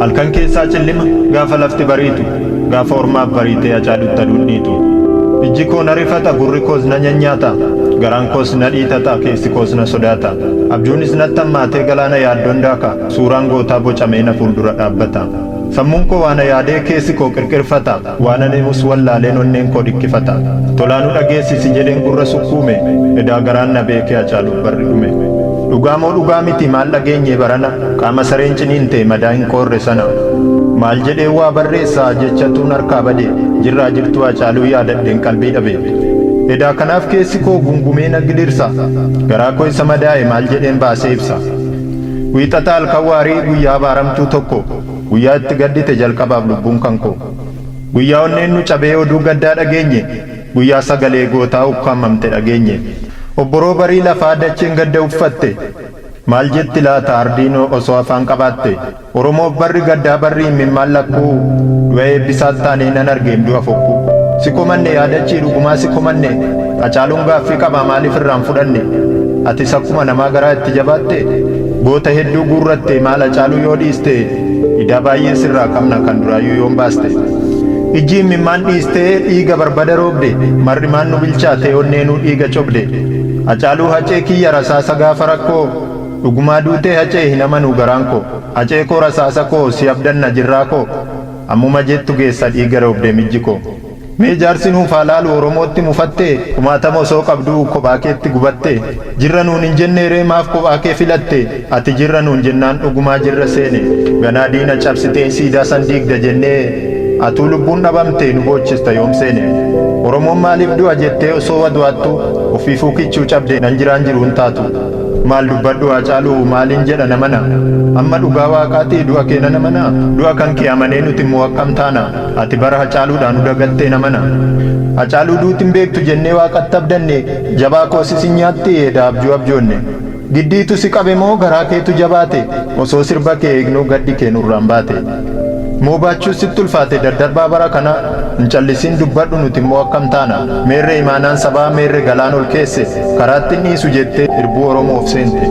Halkan keessaa cillima gaafa lafti bariitu, gaafa ormaaf bariitee Hacaalutti aduun dhiitu. Ijji koo na rifata, gurri koos na nyanyaata, garaan koos na dhiitata, keessi koos na sodaata. Abjuunis natti hammaatee galaana yaaddoon daaka, suuraan gootaa bocamee na fuuldura dhaabbata. Sammuun koo waa na yaadee keessi koo qirqirfata, waanan himus wallaaleen onneen koo dhikkifata. Tolaa nu dhageessisi jedheen gurra sukkuume, edaa garaan na beekee Hacaaluuf barri dhume. Dhugaa moo dhugaa miti maal dhageenye barana, qaama sareen ciniinte madaa hin qoorre sana. Maal jedheen waa barreessa jechatuun harkaa bade, jirraa jirtuu Hacaaluu yaadadheen qalbii dhabe. Edaa kanaaf keessi koo gungumee na gidirsa, garaa koo isa madaa'e maal jedheen baasee ibsa. Wiixata halkan waarii guyyaa abaaramtuu tokko, guyyaa itti gaddite jalqabaaf lubbuun kan koo. Guyyaa onneen nu cabee oduu gaddaa dhageenye, guyyaa sagalee gootaa ukkaamamte dhageenye. Obboroo barii lafaa dacheen gadda uffatte, maal jetti laata ardiin osoo afaan qabaatte. Oromoof barri gaddaa barri imimmaan lakkuu, du'a eebbisaat taanee nan argeem du'a fokkuu. Si komanne yaa dachii dhugumaa si komanne, Hacaaluun gaaffii qabaa maaliif irraa hin fudhanne. Atis akkuma namaa garaa itti jabaatte, goota hedduu guurratte maal Hacaaluu yoo dhiiste, idaa baay'ee sirraa qabna kan duraayyuu yoom baaste. Ijji imimmaan dhiistee dhiiga barbada roobde, mar'imaan nu bilchaatee onneenuu dhiiga cobde. Hacaaluu Hacee kiyya rasaasa gaafa rakkoo, dhugumaa duutee Hacee hin amanu garaan koo. Hacee koo rasaasa koo si abdanna jirraa koo, ammuma jettu geessa dhiiga roobdeem ijji koo. Mee jaarsi nuuf haa laalu Oromootti mufattee, kumaatama osoo qabduu kophaa keetti gubattee. Jirra nuun hin jenneeree maaf kophaa kee filatte, ati jirra nuun jennaan dhugumaa jirra seene. Ganaa diina cabsitee siidaa san diigda jennee, atuu lubbuun dhabamte nu boochista yoom seene. Oromoon maaliif du'a jettee osoo wadwaattu, ofiifuu kichuu cabde nan jiraan jiru hin taatu. Maal dubbadhu Haacaaluu maaliin jedha namana, amma dhugaa waaqaatii du'a kee nan amana? Du'a kan kee amanee nuti immoo akkam taana, ati bara Hacaaluudhaa nu dagattee namana. Hacaaluu duuti hin beektu jennee waaqatti abdanne, jabaa koo si sin nyaatti eda abjuu abjoonne. Giddiitu si qabe moo garaa keetu jabaate, osoo sirba kee eegnuu gaddi kee nurraan baate. Moo baachuus sitti ulfaate daddarbaa bara kanaa, hin callisiin dubbadhu nuti immoo akkam taana. Meerre imaanaan sabaa meerre galaan ol keesse, karaatti hin dhiisu jettee irbuu Oromoof seente.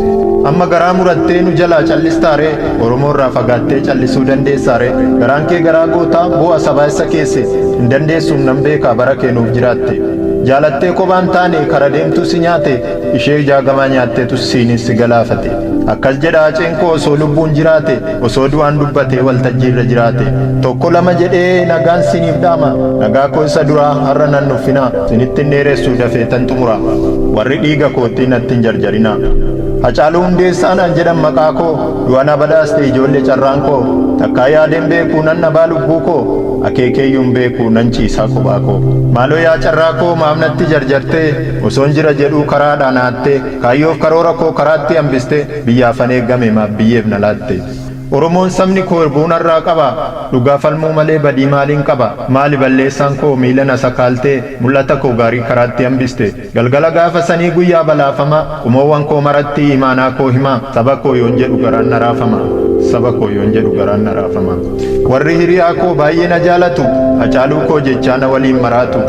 Amma garaa murattee nu jalaa callistaaree, Oromoo irraa fagaattee callisuu dandeessaaree. Garaan kee garaa gootaa boo'a sabaa essa keesse, hin dandeessuum nan beekaa bara kee nuuf jiraatte. Jaalattee kophaan taane kara deemtuu si nyaate, ishee jaagamaa nyaatteetu siinis si galaafate. Akkas jedha Haceen koo osoo lubbuun jiraate, osoo du'aan dubbatee waltajjii irra jiraate. Tokko lama jedhee nagaan siniif dhaama, nagaa koo isa duraa har'a nan nuffinaa, sinitti hin dheeressu dafeetan xumura, warri dhiiga koottii natti hin jarjarinaa. Hacaaluu Hundeessaa naan jedhan maqaa koo, du'a na badhaaste ijoolle carraan koo, takkaa yaadeen beeku nan dhabaa lubbuu koo, akeekeeyyuu hin beeku nan ciisaa kophaa koo. Maaloo yaa carraa koo maaf natti jarjartee, osoon jira jedhuu karaadhaa na hattee, kaayyoof karoora koo karaatti hambistee, biyyaafan eegame maaf biyyeef na laatte. Oromoon sabni koo irbuu narraa qaba, dhugaa falmuu malee badii maaliin qaba, maali balleessaan koo miila na sakaaltee, mul'ata koo gaarii karaatti hambiste. Galgala gaafa sanii guyyaa balaafamaa, qomoowwan koo maratti imaanaa koo himaa, saba koo yoon jedhu garaan na raafama, saba koo yoon jedhu garaan na raafama. Warri hiriyaa koo baay'ee na jaalatu, Hacaaluu koo jechaa na waliin maraatu.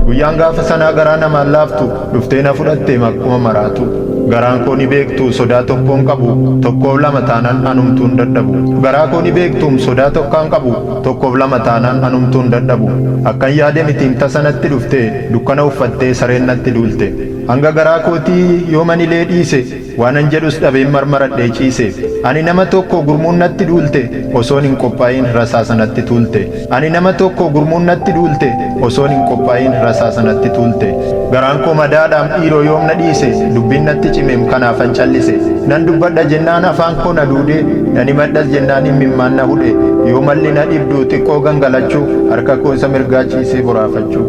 Guyyaan gaafa sanaa garaa namaan laaftu, dhuftee na fudhatteem akkuma maraatu. Garaan koo ni beektu sodaa tokkoon qabu, tokkoof lama taanaan anumtuu hin dadhabu. Garaa koo ni beektuum sodaa tokkaan qabu, tokkoof lama taanaan anumtuu hin dadhabu. Akkan yaade mitiim tasa natti dhufte, dukkana uffattee sareen natti duulte. Hanga garaa kootii yooman ilee dhiise, waanan jedhus dhabeen marmaradhee ciise. Ani nama tokko gurmuun natti duulte, osoon hin qophaa'iin rasaasa natti tuulte. Ani nama tokko gurmuun natti duulte, osoon hin qophaa'iin rasaasa natti tuulte. Garaan koo madaadhaam dhiiroo yoom na dhiise, dubbiin natti cimeem kanaafan callise. Nan dubbadha jennaan afaan koo na duude, nan himadhas jennaan imimmaan na hudhe. Yoo malli na dhibdu xiqqoo gangalachuu, harka koo isa mirgaa ciisee boraafachuu.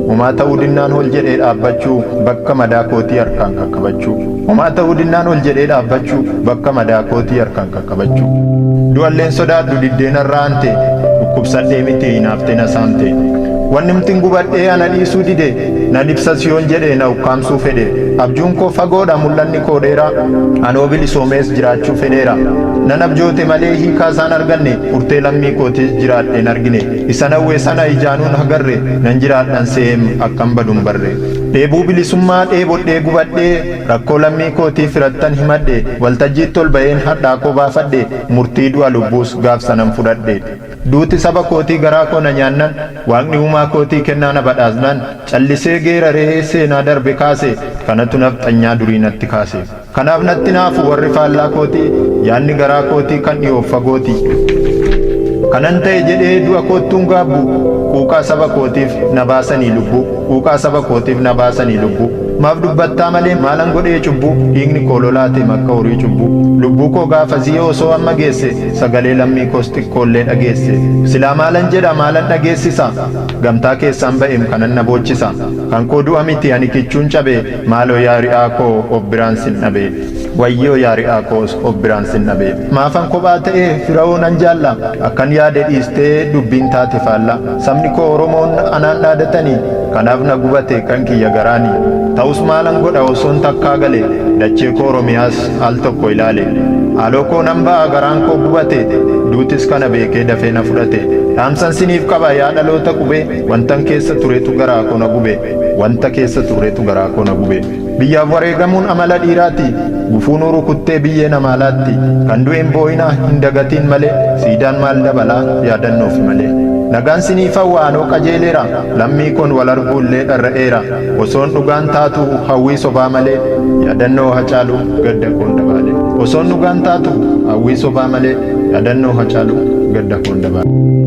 Homaa ta'uu dinnaan hol jedhee dhaabbachuu, bakka madaa kootii harkaan qaqqabachuu. Homaa ta'uu dinnaan ol jedhee dhaabbachuu, bakka madaa kootii harkaan qaqqabachuu. Du'alleen sodaadhu diddee narra aante, dhukkubsadhee miti hinaaftee na saamte. Wannumtin gubadhee ana dhiisuu dide nan ibsas yoon jedhe na ukkaamsuu fedhe. Abjuun koo fagoodha mul'anni koo dheeraa anoo bilisoomees jiraachuu fedheera. Nan abjoote malee hiikaa isaan arganne murtee lammii kootis jiraadhe hin argine. Isan hawwe sana ijaanuun hagarre nan jiraadhan se'eem akkan badu hin barre. Dheebuu bilisummaa dheebodhee gubadhee rakkoo lammii kootii firattan himadhe waltajjiitti ol ba'een hadhaa koo baafadhe murtii du'a lubbuus gaaf sanan fudhadhe. Duuti saba kootii garaa koo na nyaannan waaqni uumaa kootii kennaa na badhaasnaan callisee geeraree seenaa darbe kaase kanatu nafxanyaa durii natti kaase. Kanaaf natti naafu warri faallaa kootii yaadni garaa kootii kan dhiyoof fagooti. Kanan ta'e jedhee du'a koottuun gaabbu quuqaa saba kootiif na baasanii lubbuu quuqaa saba kootiif na baasanii lubbuu. Maaf dubbattaa malee maalan godhee cubbuu dhiigni koo lolaate makka horii cubbuu. Lubbuu koo gaafasii osoo amma geesse sagalee lammii koos xiqqoollee dhageesse. Silaa maalan jedha maalan dhageessisa gamtaa keessaan ba'eem kanan na boochisa. Kan koo du'a miti ani kichuun cabe maaloo yaa ri'aa koo of biraan sin dhabe. Wayyoo yaa ri'aa koos of biraan sin dhabe. Maafan kophaa ta'e fira'oo nan jaalla akkan yaade dhiistee dubbiin taate faalla. Sabni koo Oromoon anaan dhaadatanii kanaaf na gubate kan kiyya garaani. Ta'us maalan godha osoon takkaa gale dachee koo Oromiyaas al tokko ilaale. Haaloo koo nan ba'a garaan koo gubate duutis kana beekee dafee na fudhate. Dhaamsan siniif qaba yaa dhaloota qubee wantan keessa turetu garaa koo na gube. Wanta keessa turretu garaa koo na gube. Biyyaaf wareegamuun amala dhiiraati. Gufuunuu rukuttee biyyee namaa laatti. Kan du'e hin boo'inaa hin dagatiin malee siidaan maal dabalaa yaadannoofi malee. Nagaan siniif hawwa anoo qajeeleera lammii koon wal arguu illee dharra'eera. Osoon dhugaan taatu hawwii sobaa malee yaadannoo Hacaaluu gadda koon dabaale. Osoon dhugaan taatu hawwii sobaa malee yaadannoo Hacaaluu gadda koon dabaale.